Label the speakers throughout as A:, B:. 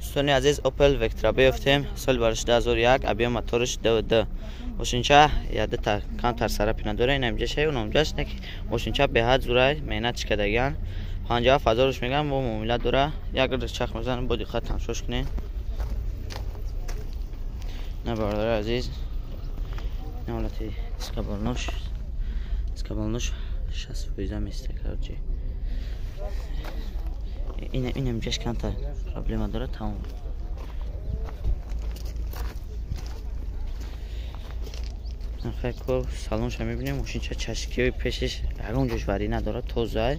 A: Дӯстони азиз, Opel Vectra биёфтем, соли барош 2001, объем мотораш 2.2. Мошинча ядата камтар сарапина дора, ин амҷаша, он амҷаш не, мошинча беҳад зурай, меҳнат кардагиан. 57 ҳазорш мегам, бо муомила дора. Як рӯз чарх мезанам, бо диққат тамошош кунед. На бародари азиз, ин ҳолати дискабалнош, дискабалнош 60% места, короче. Ин амҷаш камтар проблема дора, тамом. Хай, салонша мебинем, мошинча чашкиҳои пешиш ягон ҷош варӣ надорад, тоза.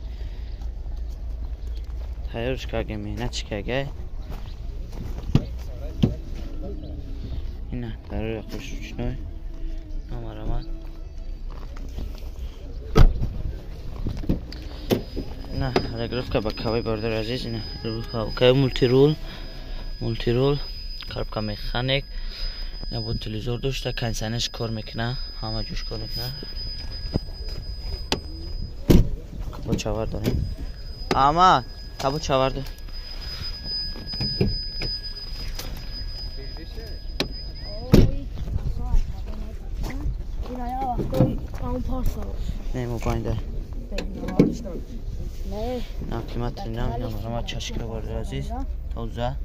A: Тайёрш карга, меҳнатш карга. Ина дарои ақибш ручной. Намарамад. Ина регулировка боковой, бародари азиз, ина регулировка боковой, мультирул, мультирул, коробка механик. Ина бо телевизор дошта, кондиционерш кор мекуна, ҳама ҷош кор мекуна. Кабо чавар дорем. Ама, кабо чавар дорем. Не, мобайнда. На климатри на, на марама чашка, бародари азиз, тоза.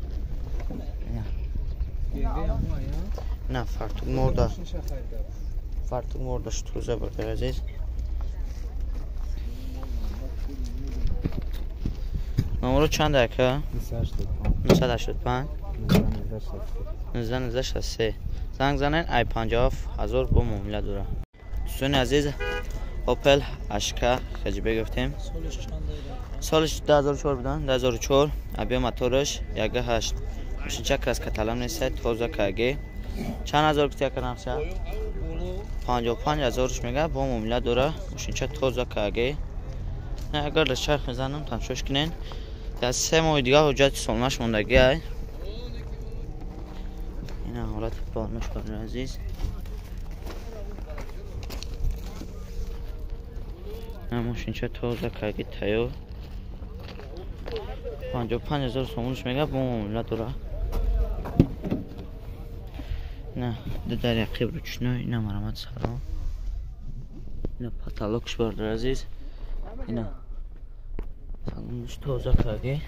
A: На фартук морда. Фартук морда тоза, бародари азиз. Номеро чанд ака? 985 19 19 63. Занг занед, ай 57 ҳазор бо муомила дора. Дӯстони азиз, Opel Ashka хаҷибе гуфтем. Солиш 2004 будан, 2004, объем мотораш 1.8. Мошинча краска талам нест, тоза каге. Чанд ҳазор гуфти ака нақша? 55 ҳазорш мега, бо муомила дора. Мошинча тоза каге. Агар дар чарх мезанам, тамошош кунен. Дар 3 моҳи дигар ҳуҷҷати солнаш мондагӣ ай. Ина ҳолати балнош, бародари азиз. Мошинча тоза каги тайёр. 55 ҳазор сомонш мега, бо муомила дора. На дар ақиб ручной, ина марамат салон. Ина потолокш, бародари азиз. Ина салонш тоза каги.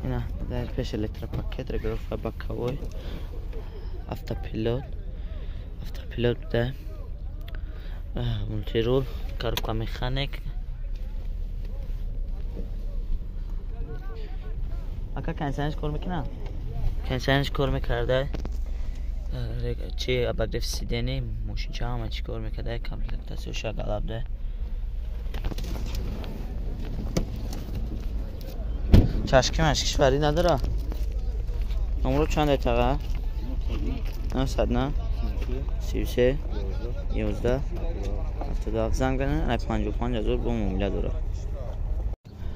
A: Ина дар пеш электропакет, регулировка боковой, автопилот, автопилот буда, мультирул, коробка механик. Ака, кондиционерш кор мекунад? Кондиционерш кор мекарда. Чи обогрев сидений, мошинча ҳама чӣ кор мекарда, комплектатсияша галабда. Чашки машкиш варӣ надора. Номро чанд айтаға? 900 33 11 77. Занг занед, ай 55 ҳазор бо муомила дора.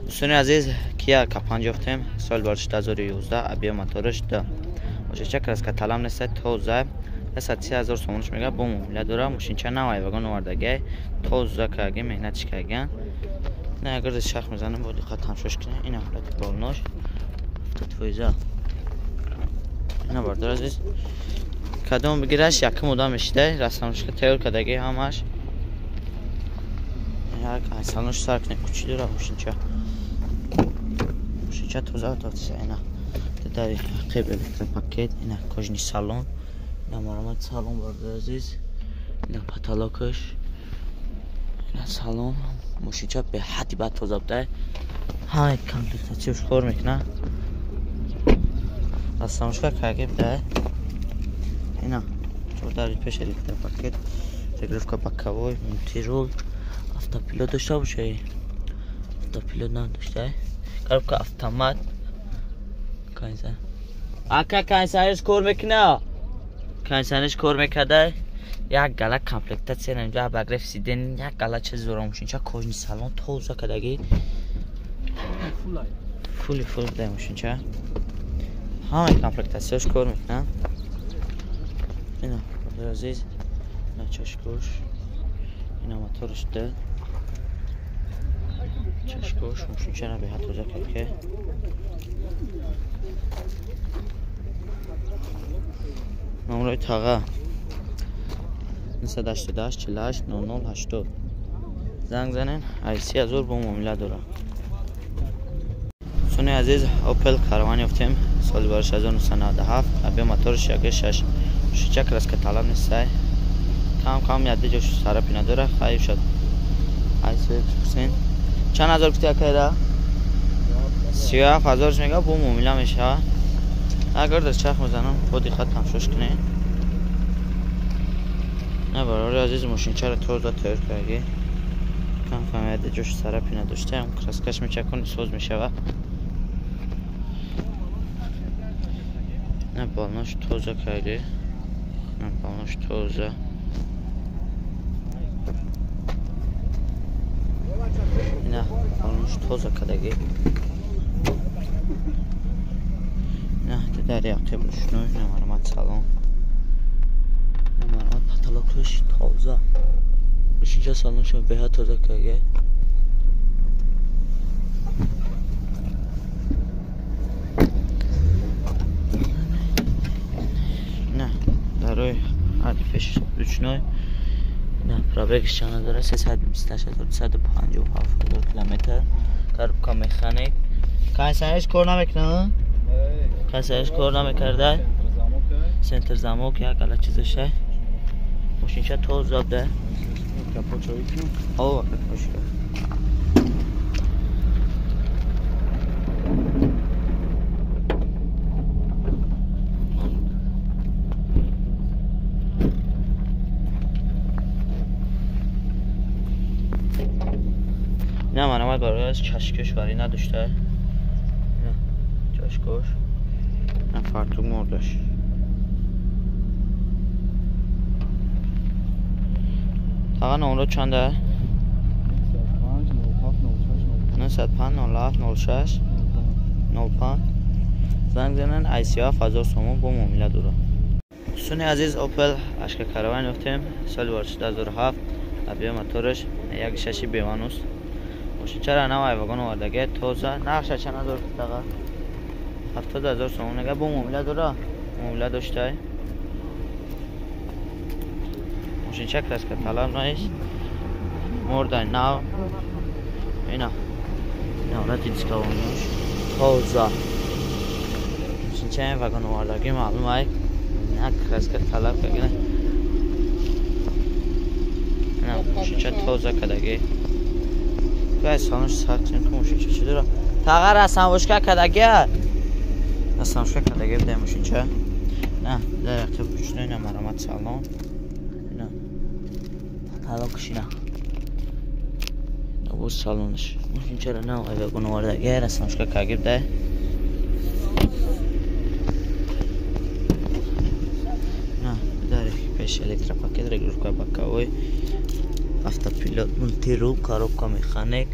A: Дӯстони азиз, Kia K5 ёфтем, соли 2011, объем мотораш 2. Мошинча краска талам нест, тоза. 130 ҳазор сомонш мега, бо муомила дора. Мошинча нав вагон овардагӣ, тоза каги, меҳнатш каган. На агар шах мезанам, бо диққат тамошош кунед. Ина ҳолати балнош 70%. Ина бародари азиз, кадом бигираш якум одам мешида, расамшка тайёр кардагӣ ҳамаш. Як салонш сар кунед, кучи дора мошинча. Мошинча тоза тоза. Ина дар ақиб электропакет, ина кожаный салон, ина марамат салон, бародари азиз, ина потолокаш, ина салон. Мошинча беҳадди бад тоза буда. Ҳамаи комплектатсияш кор мекунад. Расамшка каги буда. Ина дар пеш электропакет, регулировка боковой, мультирул, автопилот дошта боша. Автопилот надошта. Коробка автомат. Кондиционер. Ака, кондиционерш кор мекуна? Кондиционерш кор мекарда. Як гала комплектатсия инҷа, обогрев сидений, як гала чиз дора мошинча, кожаный салон тоза кардагӣ. Фули фул буда мошинча. Ҳамаи комплектатсияш кор мекунад. Ина бародари азиз, ина чашкош, ина мотораш 2. Чашкош мошинчара беҳад тоза кард. Номрои таға 988 48 00 80. Занг занен, ай 30,000 бо муомила дора. Сони азиз, Opel Caravan ёфтем, соли 1997, абё моторш 1.6. Мошинча краска талаб нестай. Кам кам яде ҷош сарапи надора, хайр шуд. Ай 3%. Чанд ҳазор гуфти акайра? 37,000 мега бо муомила мешава. Агар дар чарх мезанам, бо диққат тамошош кунед. На барори азиз, мошинчаро тоза тайёр карди. Кам кам яде ҷош сарапи надоштаам, краскаш мечакони соз мешава. На балнош тоза карди. На балнош тоза. На балнош тоза кардаги. На дар яқиб рушной, на мармат салон. На мармат потолокш тоза. Мошинча салоншо беҳад тоза карди. На дарои ҳарди пеши ручной. На пробегш чанд дора? 328,257 километр. Коробка механик. Кондиционерш кор намекунад? Кондиционерш кор намекарда. Центр замок як ала чизаше. Мошинча тоза буда. О, капочка. نه من برای چشکش ولی نداشته. نه چشکش. نه فرتوک مردش. تاقا نمره چنده؟ 905 97 06 05. زنگ زنن ای 37,000 سومون با معامله داره. دوستان عزیز، Opel Ashka Caravan ёфтем, соли 2007, объем мотораш 1.6 беванус. Мошинчара нав айвагон овардаги, тоза. Нархша чанд ҳазор таға? 70,000 сомон мега бо муомила дора. Муомила доштай. Мошинча краска талаб нест. Мордай нав. Ина. Ина дискавонаш тоза. Мошинча вагон овардаги маълум ай. На краска талаб кагина. Ина мошинча тоза кадаги. Гай салонш сар кунем ки мошинча чӣ дора. Тағар расамбошка кадаги. Расамбошка кадаги бидай мошинча. На дар яқиб ручной, на маромат салон. На потолокш ина. На боз салонш. Мошинчаро нав айвагон овардаги, расамбошка каги бидай. На дар пеш электропакет, регулировка боковой, автопилот, мультирул, коробка механик.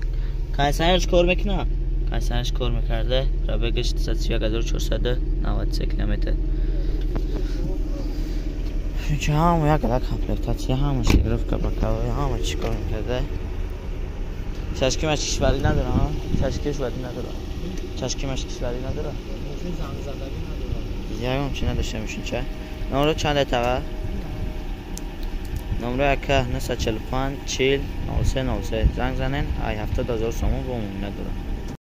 A: Кондиционерш кор мекунад? Кондиционерш кор мекарда. Пробегаш 31493 километр. Чунки ҳама як ала комплектатсия, ҳама регулировка боковой, ҳама чӣ кор мекарда. Чашки машкиш вали надора, ҳа? Чашкиш вали надора. Чашки машкиш вали надора. Ягон чи надошта мошинча. Номро чанд таға? Номро 1 945 40 03 03. Занг занен, ай 70,000 сомон бо муомила дора.